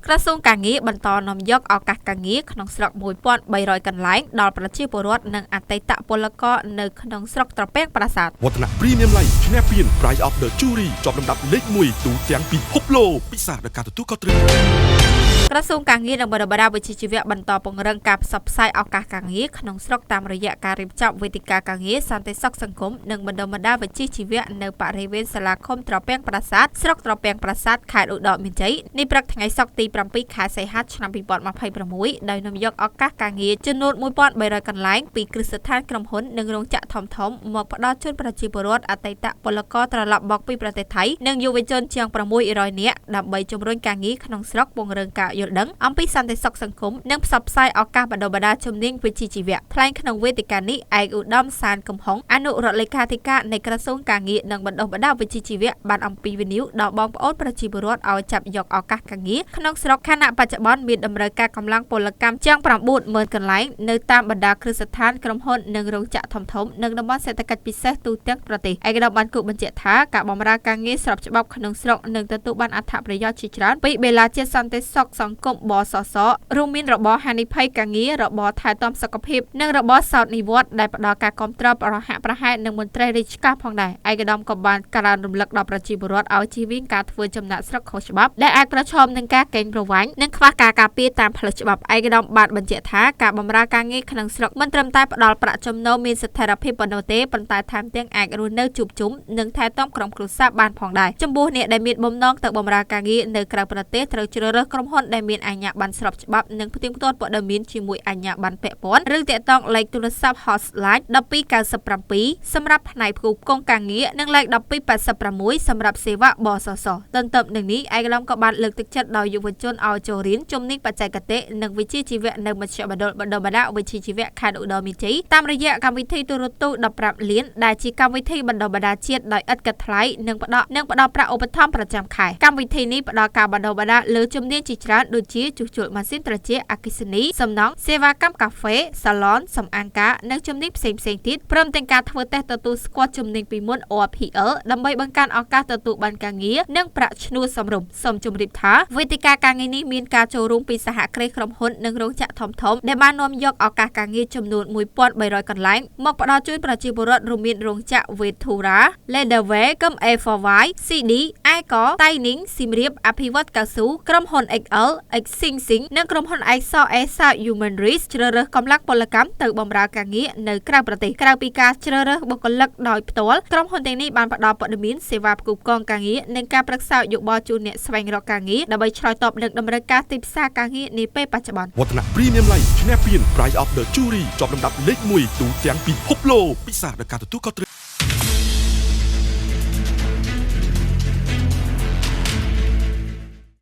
ក្រសួងការងារបន្តនាំយកឱកាសការងារក្នុងស្រុក1300កន្លែងដល់ប្រជាពលរដ្ឋនិងអតីតពលករនៅក្នុងស្រុកត្រពាំងប្រាសាទ។ វឌ្ឍនៈ Premium Light ឈ្នះពាន Prize of the Jury ជាប់លំដាប់លេខ1ទូទាំងពិភពលោកពិសាដល់ការទទួលខុសត្រូវ។ ក្រសួងការងារនិងបណ្ដុះបណ្ដាលវិជ្ជាជីវៈបន្តពង្រឹងការផ្សព្វផ្សាយឱកាសការងារក្នុងស្រុកតាមរយៈការរៀបចំវេទិកាការងារសន្តិសុខសង្គមនិងបណ្ដុះបណ្ដាលវិជ្ជាជីវៈនៅបរិវេណសាលាឃុំត្រពាំងប្រាសាទស្រុកត្រពាំងប្រាសាទខេត្តឧត្តរមានជ័យនេះព្រឹកថ្ងៃសុក្រទី7ខែសីហាឆ្នាំ2026ដោយនាំយកឱកាសការងារចំនួន1300កន្លែងពីគ្រឹះស្ថានក្រុមហ៊ុននិងរោងចក្រធំៗមកផ្ដល់ជូនប្រជាពលរដ្ឋអតីតពលករត្រឡប់មកពីប្រទេសថៃនិងយុវជនជាង600នាក់ដើម្បីជំរុញការងារក្នុងស្រុកពង្រឹងការយល់ដឹងអំពីសន្តិសុខសង្គមនិងផ្សព្វផ្សាយឱកាសបណ្ដុះបណ្ដាលជំនាញវិជ្ជាជីវៈថ្លែងក្នុងវេទិកានេះឯកឧត្តមសានកំហុងអនុរដ្ឋលេខាធិការនៃក្រសួងការងារនិងបណ្ដុះបណ្ដាលវិជ្ជាជីវៈបានអំពាវនាវដល់បងប្អូនប្រជាពលរដ្ឋឲ្យចាប់យកឱកាសការងារក្នុងស្រុកខណៈបច្ចុប្បន្នមានតម្រូវការកម្លាំងពលកម្មជាង90000កន្លែងនៅតាមបណ្ដាគ្រឹះស្ថានក្រុមហ៊ុននិងរោងចក្រធំៗនិងតំបន់សេដ្ឋកិច្ចពិសេសទូទាំងប្រទេសឯកឧត្តមបានគូបញ្ជាក់ថាការបម្រើការងារស្របច្បាប់ក្នុងស្រុកនឹងទទួលបានអត្ថប្រយោជន៍ជាច្រើនពីបេឡាជាតិសន្តិសុខសង្គមបសសរួមមានរបរហានិភ័យការងាររបរថែទាំសុខភាពនិងរបរសោតនិវត្តន៍ដែលផ្ដល់ការគាំទ្រប្រហាក់ប្រហែលនឹងមន្ត្រីរាជការផងដែរឯកឧត្តមក៏បានក្រើនរំលឹកដល់ប្រជាពលរដ្ឋឲ្យជៀសវាងការធ្វើចំណាកស្រុកខុសច្បាប់ដែលអាចប្រឈមនឹងការកេងប្រវ័ញ្ចនិងខ្វះការការពារតាមផ្លូវច្បាប់ឯកឧត្តមបានបញ្ជាក់ថាការបម្រើការងារក្នុងស្រុកមិនត្រឹមតែផ្ដល់ប្រាក់ចំណូលមានស្ថិរភាពប៉ុណ្ណោះទេប៉ុន្តែថែមទាំងអាចរស់នៅជួបជុំនិងថែទាំក្រុមគ្រួសារបានផងដែរចំពោះអ្នកដែលមានបំណងទៅបម្រើការងារនៅក្រៅប្រទេសត្រូវជ្រើសរើសក្រុមហ៊ុនដែលមានអាជ្ញាប័ណ្ណស្របច្បាប់និងផ្ទៀងផ្ទាត់ព័ត៌មានជាមួយអាជ្ញាប័ណ្ណពាក់ព័ន្ធឬតាក់ទងលេខទូរស័ព្ទ Hotline 1297សម្រាប់ផ្នែកផ្គូផ្គងការងារនិងលេខ1286សម្រាប់សេវាបសសទន្ទឹមនឹងនេះឯកឧត្តមក៏បានលើកទឹកចិត្តដល់យុវជនឲ្យចូលរៀនជំនាញបច្ចេកទេសនិងវិជ្ជាជីវៈនៅមជ្ឈមណ្ឌលបណ្ដុះបណ្ដាលវិជ្ជាជីវៈខេត្តឧត្តរមានជ័យតាមរយៈកម្មវិធីទូរទស្សន៍15លានដែលជាកម្មវិធីបណ្ដុះបណ្ដាលជាតិដោយឥតគិតថ្លៃនិងផ្ដល់ប្រាក់ឧបត្ថម្ភប្រចាំខែកម្មវិធីនេះផ្ដល់ការបណ្ដុះបណ្ដាលលើជំនាញជាច្រើនដូចជាជួសជុលម៉ាស៊ីនត្រជាក់អគ្គិសនីសំណង់សេវាកម្មកាហ្វេសាឡនសម្អាងការនិងជំនាញផ្សេងៗទៀតព្រមទាំងការធ្វើតេស្តទទួលស្គាល់ជំនាញពីមុន OPL ដើម្បីបង្កើនឱកាសទទួលបានការងារនិងប្រាក់ឈ្នួលសមរម្យសូមជម្រាបថាវេទិកាការងារនេះមានការចូលរួមពីសហគ្រាសក្រុមហ៊ុននិងរោងចក្រធំៗដែលបាននាំយកឱកាសការងារចំនួន1300កន្លែងមកផ្ដល់ជូនប្រជាពលរដ្ឋរួមមានរោងចក្រ Vethura, Leatherware, កឹម A4Y, CD, ឯកតៃនីងសៀមរាបអភិវឌ្ឍកៅស៊ូក្រុមហ៊ុន XL, Xing Sing និងក្រុមហ៊ុនឯកស ESA Human Rights ជ្រើសរើសកម្លាំងពលកម្មទៅបម្រើការងារនៅក្រៅប្រទេសក្រៅពីការជ្រើសរើសបុគ្គលិកដោយផ្ទាល់ក្រុមហ៊ុនទាំងនេះបានផ្ដល់ព័ត៌មានសេវាផ្គូផ្គងការងារនិងការប្រឹក្សាយោបល់ជូនអ្នកស្វែងរកការងារដើម្បីឆ្លើយតបនឹងតម្រូវការទីផ្សារការងារនាពេលបច្ចុប្បន្ន។ វឌ្ឍនៈ Premium Light ឈ្នះពាន Prize of the Jury ជាប់លំដាប់លេខ1ទូទាំងពិភពលោកពិសាដល់ការទទួលខុសត្រូវ។